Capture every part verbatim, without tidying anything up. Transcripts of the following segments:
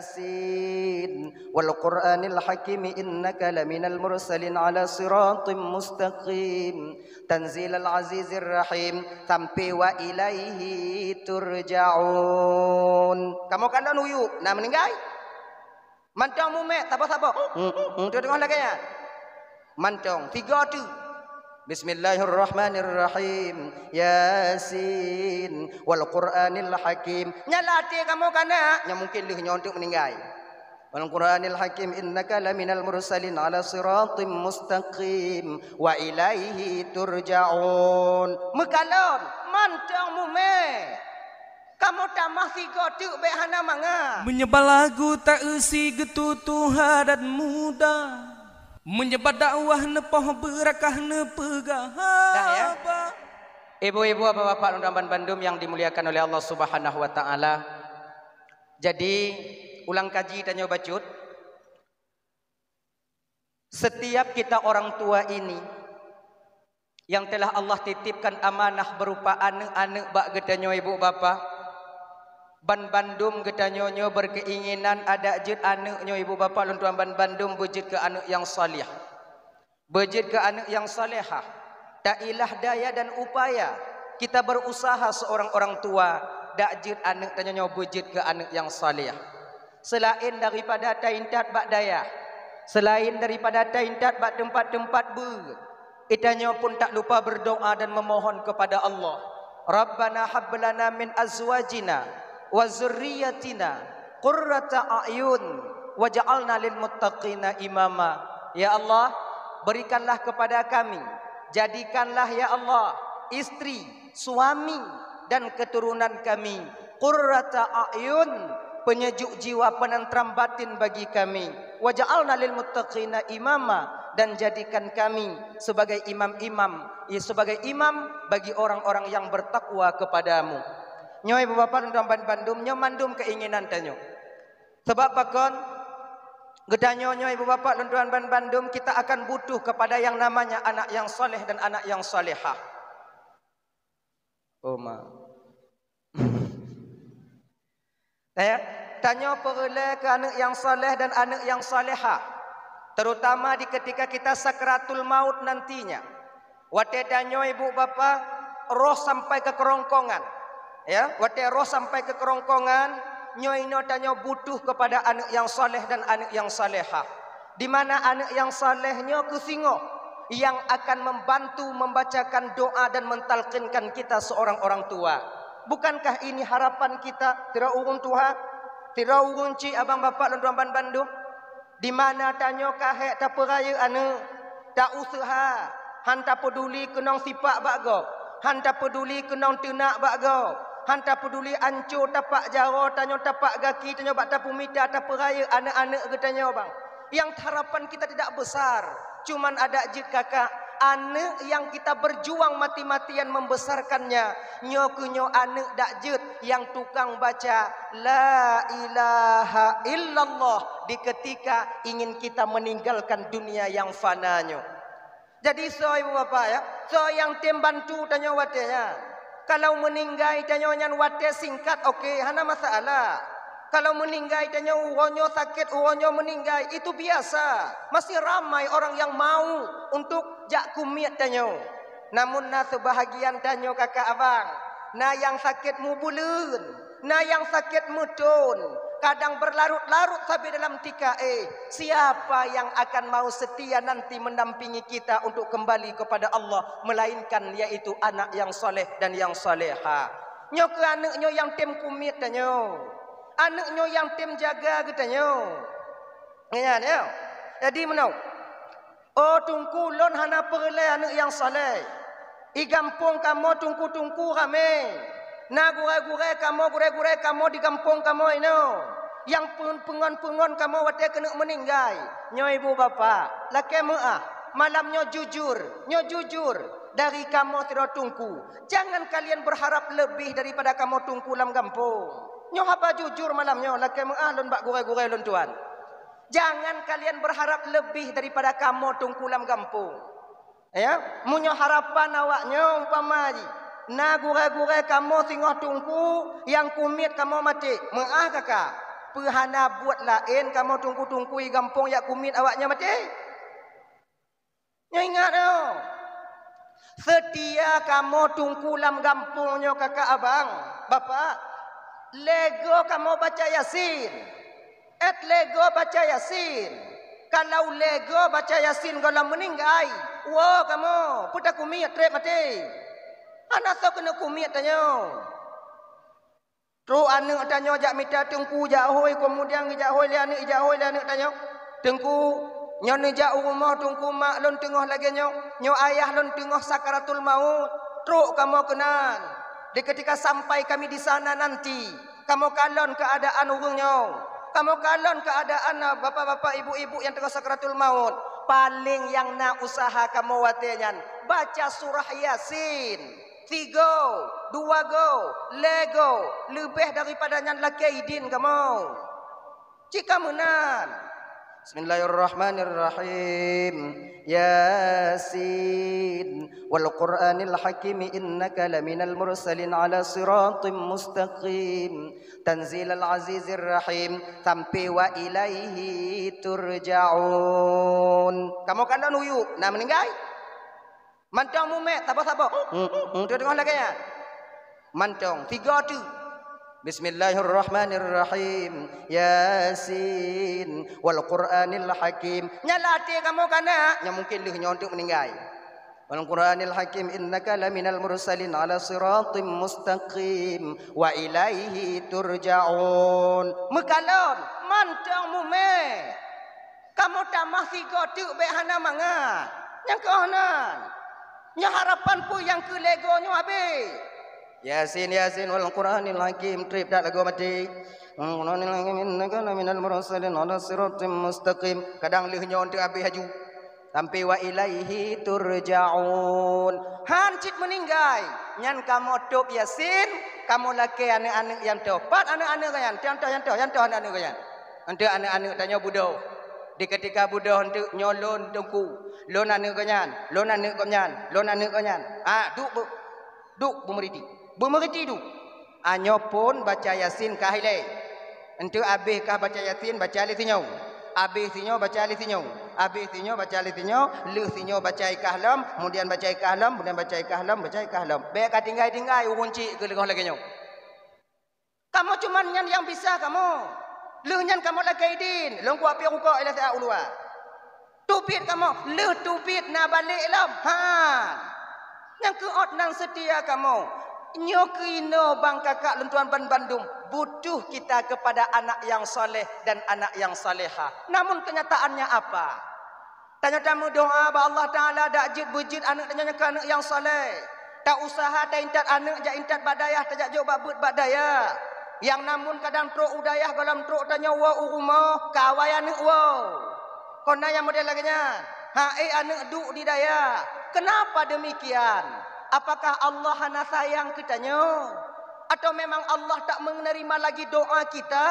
Yasin, wal Qur'anil Hakim, innaka laminal mursalin ala siratim mustaqim, tanzilal azizir rahim, sampai wa ilaihi turja'un. Kamoe kalon uyuek, na meuninggai? Mantong mumet, saboh-saboh. Hmm, hmm, hmm, tengok lagèe nyan. Mantong, tiga tu. Bismillahirrahmanirrahim. Yasin, wal Qur'anil Hakim. Nyan lah até kamoe ka na, nyan mungkin lheueh nyoe teuk meuninggai. Wal Qur'anil Hakim, innaka laminal mursalin ala siratim mustaqim, wa ilaihi turja'un. Meukalon, mantong mumet. Kamoe tamah sigoe teuk bèk hana mangat. Meunyoe bak lagu ta-eu si geututoe adat muda. Meunyoe bak dakwah neupoh beurakah neupeugah haba. Dah, ya? Ibu-ibu, bapak-bapak, dan bandum yang dimuliakan oleh Allah Subhanahu wa Ta'ala. Jadi, ulang kaji tanyoe bacut. Setiap kita orang tua ini yang telah Allah titipkan amanah berupa aneuk-aneuk bak geutanyoe ibu bapak, ban bandum geutanyoe nyoe berkeinginan adak jeuet aneuk nyoe ibu bapak lôn tuan ban bandum beujeuet keu aneuk nyang saleh. Beujeuet keu aneuk nyang salehah. Ta'ilah daya dan upaya kita berusaha seorang orang tua dak jeuet aneuk tanyoe nyoe beujeuet keu aneuk nyang saleh. Selain daripada taintat bak dayah, selain daripada taintat bak teumpat-teumpat beuet, geutanyoe pun tak lupa berdoa dan memohon kepada Allah. Rabbana hab lana min azwajina wa dzurriyyatina qurrata a'yun waj'alna lil muttaqina imama. Ya Allah, berikanlah kepada kami, jadikanlah ya Allah, istri, suami, dan keturunan kami qurrata a'yun, penyejuk jiwa, penentram batin bagi kami. Waj'alna lil muttaqina imama, dan jadikan kami sebagai imam-imam, ya, sebagai imam bagi orang-orang yang bertakwa kepadamu. Nyoe ibu bapak dan ban bandum, nyoe mandum keinginan tanyoe. Sebab pakon? Geutanyoe nyoe ibu bapak lôn tuan ban bandum, kita akan butuh kepada yang namanya anak yang saleh dan anak yang salehah. Oh ma. Ya, tanyoe peureulée keu aneuk nyang saleh dan aneuk nyang salehah, terutama di ketika kita sakratul maut nantinya. Watée tanyoe ibu bapak roh sampai keu keurongkongan, ya, watée roh sampai keu keurongkongan, nyoe inoe tanyoe butuh kepada aneuk nyang saleh dan aneuk nyang salehah. Di mana aneuk nyang saleh nyoe keu singoh yang akan membantu membacakan doa dan mentalkinkan kita seorang orang tua. Bukankah ini harapan kita, sidroe ureuëng tuha, sidroe ureuëng cik, abang bapak lôn tuan ban bandum? Di mana tanyoe ka hék tapeurayeuk aneuk, ta-useuha, han tapeuduli keunong sipak bak gob, han tapeuduli keunong teunak bak gob, han tapeuduli anco tapak jaroe tanyoe, tapak gaki tanyoe bak tapeumita tapeurayeuk aneuk-aneuk geutanyoe bang. Yang harapan kita tidak besar, cuman adak jeuet kakak, aneuk yang kita berjuang mati-matian membesarkannya, nyoe keuh nyoe aneuk dak jeuet yang tukang baca la ilaha illallah di ketika ingin kita meninggalkan dunia yang fana nyoe. Jadi soe ibu bapak ya, soe nyang tem bantu tanyoe watée nyan? Kalau meuninggai tanyoe nyan watée singkat, oke, hana masalah. Kalau meuninggai tanyoe uroe nyoe sakét, uroe nyoe meuninggai, itu biasa. Masih ramai orang yang mau untuk jak keumiet tanyoe. Namun na seubahagian tanyoe kakak abang, na nyang sakét mubeuleuen, na nyang sakét meuthon, kadang berlarut-larut sabe dalam tika éh. Siapa yang akan mau setia nanti mendampingi kita untuk kembali kepada Allah, melainkan yaitu anak yang saleh dan yang salehah. Nyoe keuh aneuk nyoe nyang tem keumiet tanyoe. Aneuk nyoe nyang tem jaga geutanyoe. Ingat ya. Jadi meunoe. Oh teungku, lôn hana peureulée aneuk nyang saleh. I gampông kamoe teungku-teungku ramé. Na gurée-gurée kamoe, gurée-gurée kamoe di gampông kamoe inoe. Nyang peungon-peungon kamoe watée keuneuk meuninggai. Nyoe ibu bapak, lakée meuáh, malam nyoe jujur, nyoe jujur dari kamoe sidroe teungku. Jangan kalian berharap lebih daripada kamoe teungku lam gampông. Nyoe haba jujur malam nyoe, lakée meuáh lôn bak gurée-gurée lôn tuan. Jangan kalian berharap lebih daripada kamoe teungku lam gampông. Ya, meunyoe harapan awak nyoe umpama jih, na gurée-gurée kamoe singoh teungku nyang keumiet kamoe maté, meuáh kakak. Peu hana buet laén kamoe teungku-teungku i gampông jak kumiet awak nyan maté? Nyoe ingat nyoe. Seutia kamoe teungku lam gampông nyoe, kakak abang, bapak. Lego kamoe baca Yasin. Et lego baca Yasin. Kalau lego baca Yasin gohlom meuninggai, woe kamoe, peue takumiet treb maté. Hana soe keuneuk kumiet tanyoe. Trok aneuk tanyoe jak mita teungku jak hôi, keumudian geujak hôi lé aneuk, ijak hôi lé aneuk tanyoe. Teungku, nyoe neujak u rumoh teungku, mak lôn teungoh lagée nyoe, nyoe ayah lôn teungoh sakaratul maut. Trok kamoe keunan. Di ketika sampai kami di sana nanti, kamoe kalon keuadaan ureuëng nyoe. Kamoe kalon keuadaan, ah, bapak-bapak, ibu-ibu nyang teungoh sakaratul maut. Paléng nyang na usaha kamoe watée nyan, baca surah Yasin. Sigoe, dua goe, lhée goe, leubeh daripada nyan lakée idin kamoe. Cit ka meunan. Bismillahirrahmanirrahim. Yasin, wal Qur'anil Hakim, innaka laminal mursalin ala siratim mustaqim. Tanzilal azizir rahim, sampai wa ilaihi turja'un. Kamoe kalon uyueb, na meuninggai? Mantong mumet, saboh-saboh. Hmm, hmm, hmm, teungoh lagée nyan. Mantong, tiga tu. Bismillahirrahmanirrahim. Yasin, wal Qur'anil Hakim. Nyan lam até kamoe kana, nyan mungkin lheueh nyoe teuk meuninggai. Wal Qur'anil Hakim, innaka laminal mursalin ala siratim mustaqim. Wa ilaihi turja'un. Meukalon, mantong mumet. Kamoe tamah sigoe teuk bék hana mangat. Nyang keuh nan. Nyoe harapan peue nyang keu lego nyoe abéh. Yasin, Yasin, wal Qur'anil Hakim, treb that lagoe maté. Wal Qur'anil Hakim, innaka laminal mursalin ala siratim mustaqim. Kadang lheueh nyoe teuk abéh aju. Sampai wa ilaihi turja'un. Han cit meuninggai. Nyan kamoe tôb Yasin, kamoe lakée aneuk-aneuk nyang tôb. Pat aneuk-aneuk nyan? Nyang tôb, nyang tôb, nyang tôb aneuk-aneuk nyan. Enteuk aneuk-aneuk tanyoe budôh. Di ketika budôh enteuk nyoe lôn teungku, lôn aneuk geuh nyan, lôn aneuk geuh nyan, lôn aneuk geuh nyan. Ah, duek beu-, duek beumeuriti. Beumeuriti duek. Ah, nyoe phon baca Yasin ka ilée. Enteuk abéh kah baca Yasin, baca lé sinyoe. Abéh sinyoe, baca lé sinyoe. Abéh sinyoe, baca lé sinyoe. Lheueh sinyoe baca i kah lom, kemudian baca i kah lom, kemudian baca i kah lom, baca i kah lom. Bék ka tinggai-tinggai ureuëng cit keu leungoh lagée nyoe. Kamoe cuman nyan nyang bisa kamoe. Lheueh nyan kamoe lakée idin, lôn kuat pih rukok ilée siat u luwa. Teubiet kamoe, lheueh teubiet na balek lom. Ha. Nyang keuot nan seutia kamoe. Nyoe keunoe bang kakak lôn tuan banbandum, butuh kita kepada anak yang saleh dan anak yang salehah. Namun kenyataannya apa? Tanyoe tameudoá bak Allah Taala dak jeuet beujeuet aneuk tanyoe nyoe keu aneuk nyang saleh. Ta usaha ta intat aneuk jak intat bak dayah, tajak jok bak beuet bak dayah. Nyang namun kadang trok u dayah gohlom trok tanyoe woe u rumoh, ka awai aneuk woe. Kon na nyang model lagée nyan. Ha, eh, aneuk duek di dayah. Kenapa demikian? Apakah Allah hana sayang keu tanyoe? Atau memang Allah tak menerima lagi doa kita?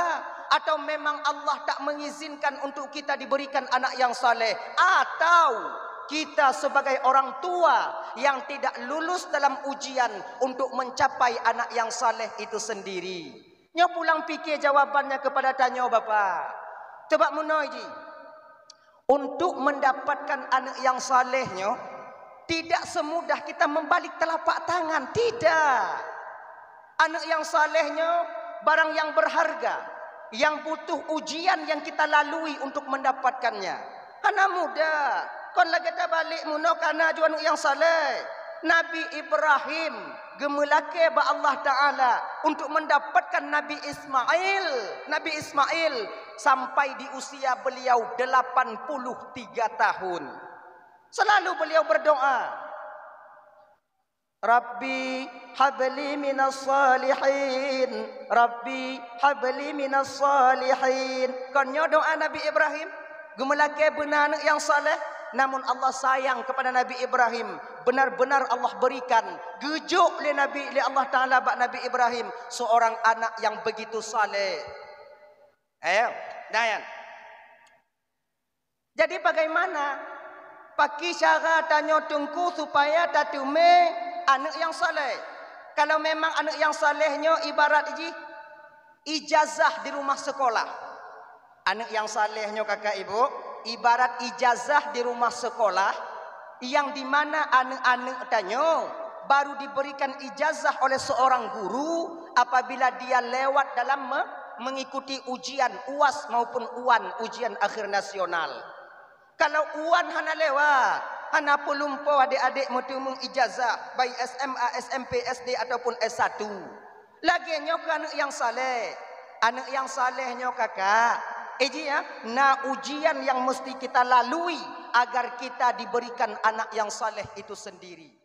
Atau memang Allah tak mengizinkan untuk kita diberikan anak yang saleh? Atau kita sebagai orang tua yang tidak lulus dalam ujian untuk mencapai anak yang saleh itu sendiri? Nyoe pulang pikir jawabannya kepada tanyoe, Bapak. Coba meunoe jih. Untuk mendapatkan aneuk nyang saleh nyoe, tidak semudah kita membalik telapak tangan, tidak. Aneuk nyang saleh nyoe barang yang berharga, yang butuh ujian yang kita lalui untuk mendapatkannya. Hana mudah. Kon lagée tabalek meunoe kana ju aneuk nyang saleh. Nabi Ibrahim geumeulakée bak Allah Taala untuk mendapatkan Nabi Ismail. Nabi Ismail sampai di usia beliau delapan puluh tiga tahun. Selalu beliau berdoa, "Rabbi habli minas salihin, Rabbi habli minas salihin." Kon nyoe doa Nabi Ibrahim, geumeulakée beuna aneuk nyang saleh, namun Allah sayang kepada Nabi Ibrahim. Benar-benar Allah berikan, geujok lé Nabi, lé Allah Taala bak Nabi Ibrahim seorang anak yang begitu saleh. Ayo, dayan. Jadi bagaimana? Pakri cara tanyoe teungku supaya tateumé aneuk nyang saleh? Kalau memang aneuk nyang saleh nyoe ibarat jih Ijazah di rumah sekolah. Aneuk nyang saleh nyoe, kakak ibu, ibarat ijazah di rumah sekolah, yang di mana aneuk-aneuk tanyoe baru diberikan ijazah oleh seorang guru apabila dia lewat dalam me-, mengikuti ujian uas maupun uan, ujian akhir nasional. Kalau uan hana lewat, hana peulumpo adek-adek meuteumeung ijazah, baik S M A, S M P, S D ataupun S satu. Lagée nyoe keu aneuk nyang saleh. Aneuk nyang saleh nyoe, kakak, eh, ji, ya, na ujian yang mesti kita lalui agar kita diberikan anak yang saleh itu sendiri.